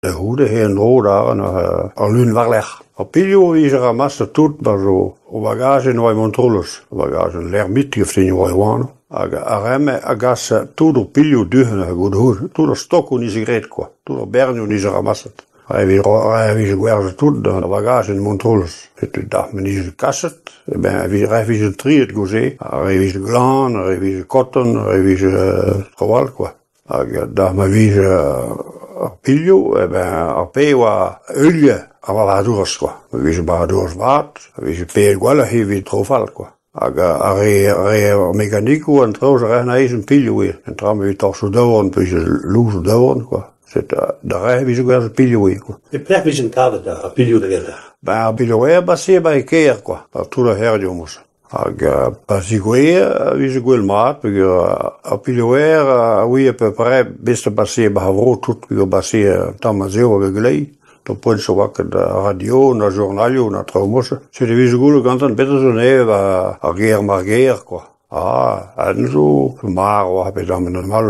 Da c'houde he en-dro da al lun war-lerc'h. Ar pilhoù a vije ramaset tout 'barzh o bagajenn 'oa e Montroulez. O bagajenn L'Ermite e oa e anv. Hag ar re-mañ a gase tout o pilhoù du-hont hag o tout ar stokoù 'nije graet kwa, tout ar bernioù 'nije ramaset. Ha evit e vije gwerzhet tout ar bagajenn e Montroulez. Setu dac'h ma 'nije kaset, eh ben re vije triet goude, ar re vije glan, ar re vije koton, ar re vije traoù all kwa. Hag dac'h ma vije ar pilhoù, eh ben ar pezh oa heuliañ ar varc'hadourez kwa. Ma vije marc'hadourez vat, a vije paeet gwelloc'h evit traoù fall kwa. Hag ar re ar re ar mekanikoù an traoù a raent anezhañ pilhoù ivez. Un tamm evit torchoù daouarn pe vije louzoù daouarn kwa. Setu da re e vije gwerzhet pilhoù ivez kwa. E pelec'h 'vijent kavet ar pilhoù da gentañ? Ben ar pilhoù eo pase 'ba e kêr kwa, ba tout ar c'hêrioù moa. Hag pa zigouezhe e vije gwell mat peogwir ar pilhoù-aer a ouie peupre best pase 'ba ar vro tout peogwir pase un tamm a-zehou hag a-gleiz. D'ar poent-se 'oa ket ar radio na journalioù na traoù mod-se. Setu e vije goulennet gantañ petra zo nevez 'ba ar gêr-mañ-ar gêr kwa. Ah, aet zo marv oa bet amañ normal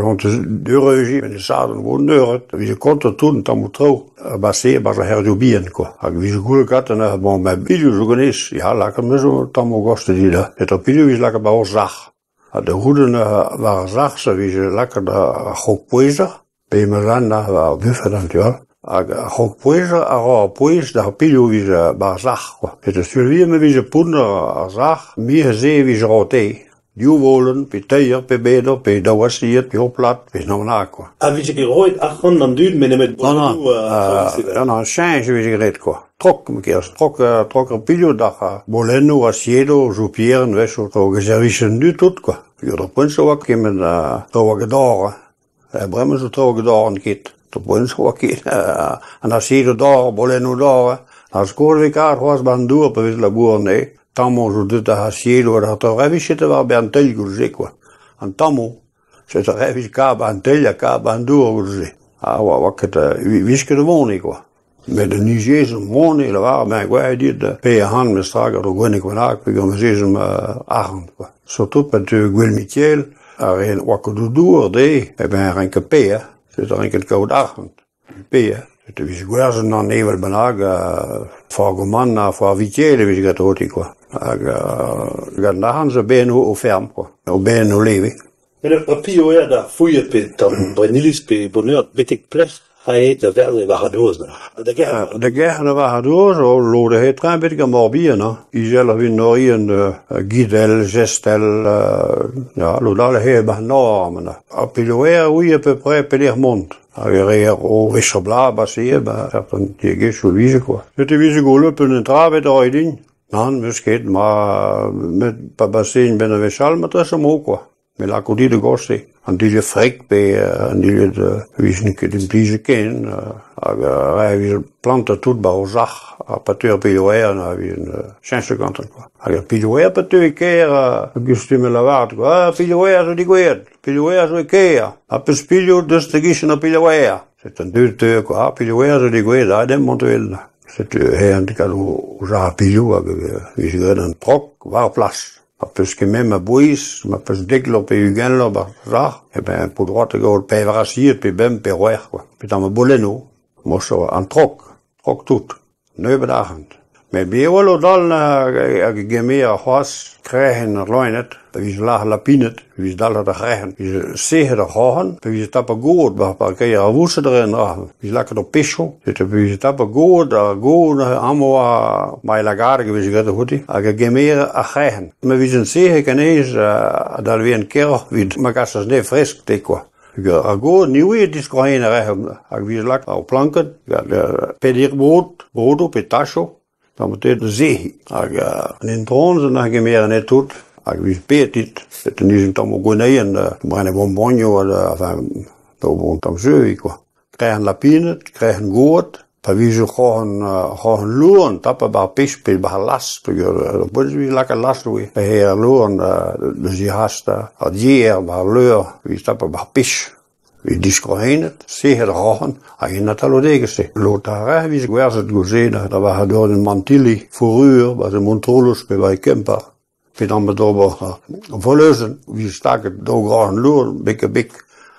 d'eureujiñ met sadorn 'vo un eured. E vije kontet tout an tammoù traoù a-base e-barzh ar c'hêrioù bihan kwa. Hag e vije goulennet gantañ neuze bon ma pilhoù zo ganez, ya lakaet 'meus un tamm gostez dit ha. Met ar pilhoù 'vije lakaet 'ba ur sac'h. Ha da c'houde neuze war ar sac'h-se 'vije lakaet ar c'hrog-pouezañ pe ma 'z an war ar bufed an tu all. Hag ar c'hrog-pouezañ a ra ar pouez d'ar pilhoù 'vije 'ba ar sac'h kwa. Setu seul ma vije pounner ar sac'h, muioc'h a se e vije roet dezhe. Div volenn, pe teir, pe beder, pe daou asied, pe ur plad, pe unan bennak kwa. Ha 'vije ket roet arc'hant d'an dud met nemet boennoù ha Non, non, cheñch e vije graet kwa. Trok, ma kerz, trok, trok ar pilhoù d'ar bolennoù, asiedoù, soupierenn, 'wechoù, traoù hag a servij an dud tout kwa. Peogwir d'ar poent-se 'oa kement a traoù hag a dorr. Bremañ zo traoù hag a dorront ket. D'ar poent-se 'oa ket an asiedoù dorr, bolennoù dorr. Ar skol 'vez kavet c'hoazh 'ba an dour pa vez labour anezhe. Tammoù zo deuet ar asiedoù ha d'ar traoù. Re 'vije war bern teil goude-se kwa. An tammoù. Setu re 'vije kavet 'ba an teil ha kavet 'ba an dour goude-se. Ha 'oa ket 'vije ket o vont kwa. Met an ijezh mont e lavar ben gwa dit pe arc'hant mestra gant ur gwenneg bennak pe gant ezhomm arc'hant kwa. Surtout pa teu Gouel Mikael ar re 'oa ket o dour dezhe eh ben renket paeañ, setu renket kaout arc'hant paeañ. Setu e vije gwerzhet an evel bennak foar Goman ha foar Vitiel e vije graet oti kwa. Hag gant an arc'hant zo ben o ferm kwa, o ben o leve. Met ur piv eo da Fouillet pe tamm Brenniliz pe Boneur betek pelec'h aet da verz e varc'hadourez da gerc'hat? Da gerc'hat e varc'hadourez, o lod eo treñ betek ar Morbihan hañ. Izel a vin Norien, Gidel, Gestel, ya, lod all eo 'ba an Nord amañ. Ar piloer a ouie à peu près pelec'h mont. Hag e reer o wech ar bloaz pase, ba certain tiegezhioù 'vije kwa. Setu e vije goulennet un dra ebet a roit din. Nann, 'meus ket, ma met pa basein 'benn ar wech all matrese 'mo kwa. Me lako dit da goste. An dilhad freg pe an dilhad 'vijent ket implijet ken hag re a vije plantet tout 'ba o sac'h ha pa teu ar pilhoù-aer a vijent cheñchet gantañ kwa. Hag ar pilhoù-aer pa teu e kêr a gustume lavaret kwa, ah pilhoù-aer zo degouezhet, pilhoù-aer zo e kêr, ha peus pilhoù deus da gichen ar pilhoù-aer. Setu an dud teu kwa, ah pilhoù-aer zo degouezhet, aet eo mont evel. Setu eñ gant o sac'h pilhoù hag e vije graet an trok war ar plas. Ma 'peus ket ma bouez, ma 'peus dek lur pe ugent lur 'barzh ar sac'h, eh ben 'po droad da gaout pevar asied pe bemp pe c'hwec'h kwa. Pe tamm bolennoù, mocho an trok, trok tout, nebeut arc'hant. Met me a wel dal hag a gemer c'hoazh krec'hen ar loened, pa vije lazhet lapined, pa vije dalc'het ar c'hrec'hen, vije sec'het ar c'hroc'hen, pa vije tapet god 'ba parkeier ar voused dre an dra, vije lakaet ur pechoù, setu pa vije tapet god, ar god amañ oa mailh-lagadeg e vije graet outi, hag a gemere ar c'hrec'hen. Ma vijent sec'het ganez a dalveent keroc'h evit ma gasas anezhe fresk te kwa. Ar god ne ouie diskroc'hen a rec'h hag vije lakaet ar planked gant peder bod, bodoù pe tachoù, da da sec'hiñ. Hag an intron a gemere anezhe tout hag e vije paeet dit. Setu neuze un tamm gwenneien da brenañ bonbonioù ha enfin da ober un tamm jeu kwa. Krec'hen lapined, krec'hen god, pa vije c'horn c'horn louarn tapet 'ba ar pech pe 'ba al las peogwir ar poent 'vije lakaat las ivez. He al louarn da zihast ar dier 'ba al leur evit tapet 'ba ar pech. Evit diskroc'hennet, sec'het ar roc'han hag en ataloudegezh-se. Lod a rae 'vije gwerzhet goude da varc'hadourien Mantilli, Fourrure, 'ba Montroulez pe 'ba e Kemper. Pe tamm d'ober voleuzenn, 'vije staget daou groc'hen louarn beg-ha-beg.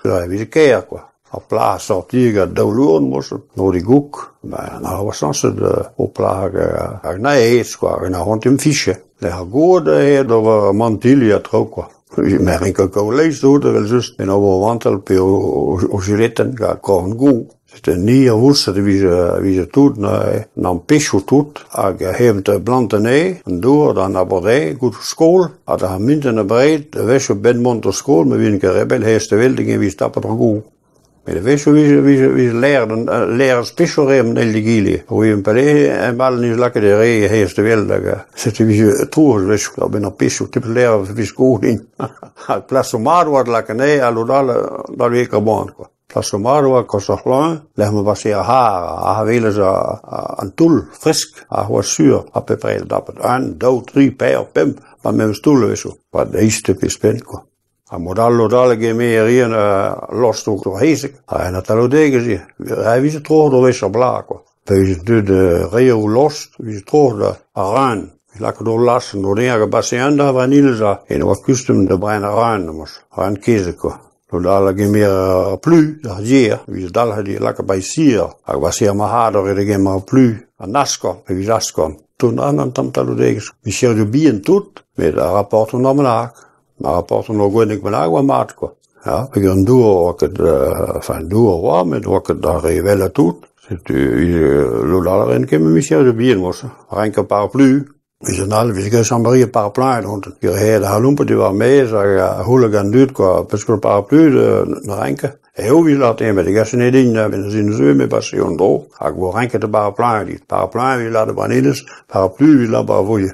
E vije ker kwa. Ar plac'h a sortie gant daou loen moarvat, en-dro d'he goûg, ben a oa sañset o plac'h hag na aes kwa, hag na c'hoant em fiche. Lec'h ar god aet d'ober mantilli ha traoù kwa. Me renko kaout laezh tout evel-just en ober o vantell pe o jiletenn gant korn go. Setu ni ar voused e vije tout neuze, 'n ampecho tout hag hep blant anezhe, an dour d'an abardaez goude skol ha d'ar mintin abred a-wechoù 'benn mont d'ar skol ma vijen ket re bell aes da welet hag-eñ e vije tapet ar go. Met a-wechoù 'vije laeret laeret spesoù re an eil d'egile. Ouzhpenn pelec'h emañ 'neus lakaet e re aes da welet hag setu 'vije trouz a-wechoù a-benn ar pechoù pep lec'h e vez go din. Ha plasoù mat 'oa da lakaat anezhe ha lod all 'dalveze ket a boan kwa. Plasoù mat 'oa kost ar c'hlañv lec'h ma pase ar c'harr ha a welas an toull fresk ha 'oa sur ha bepred tapet un, daou, tri, pevar, pemp 'ba memes toull a-wechoù. 'Pad eizhtez pe ouzhpenn kwa. Ha mod-all lod all a gemer lost o c'hezeg ha en talvoudegezh ivez. E vije troc'het ur wech ar bloaz kwa. Pa vije deuet re o lost e vije troc'het ar ran. Lakaet o las en dro hag a base un da Vrenniliz ha en oa kustum da brenañ ran moarvat, ran kezeg kwa. Lod all a gemer ar plu, ar yer, e vije dalc'het ivez lakaet 'ba e sier hag 'ba ar marc'hadour da gemer ar plu, an askorn, pa vije askorn. Tout an tamm talvoudegezh. Micherioù bihan tout, met a raport un dra bennak. Ma raport un ur gwenneg bennak 'oa mat kwa. Ya, peogwir an dour 'oa ket enfin dour a oa met 'oa ket ar re wellañ tout. Setu lod all a raent ket met micherioù bihan moarvat. Renkañ paraplu. Vije an all 'vije graet Chambery parapluiñ du-hont. Aet ar c'halompet diwar maez hag a c'houlle gant an dud kwa peseurt paraplu da renkañ. Eo 'vije lâret dezhañ met degaset eo din a-benn sin zu me 'pase an dro hag 'vo renket ar parapluiñ dit. Parapluiñ 'vije lâret e Brenniliz, paraplu 'vije lâret 'ba ar Voie.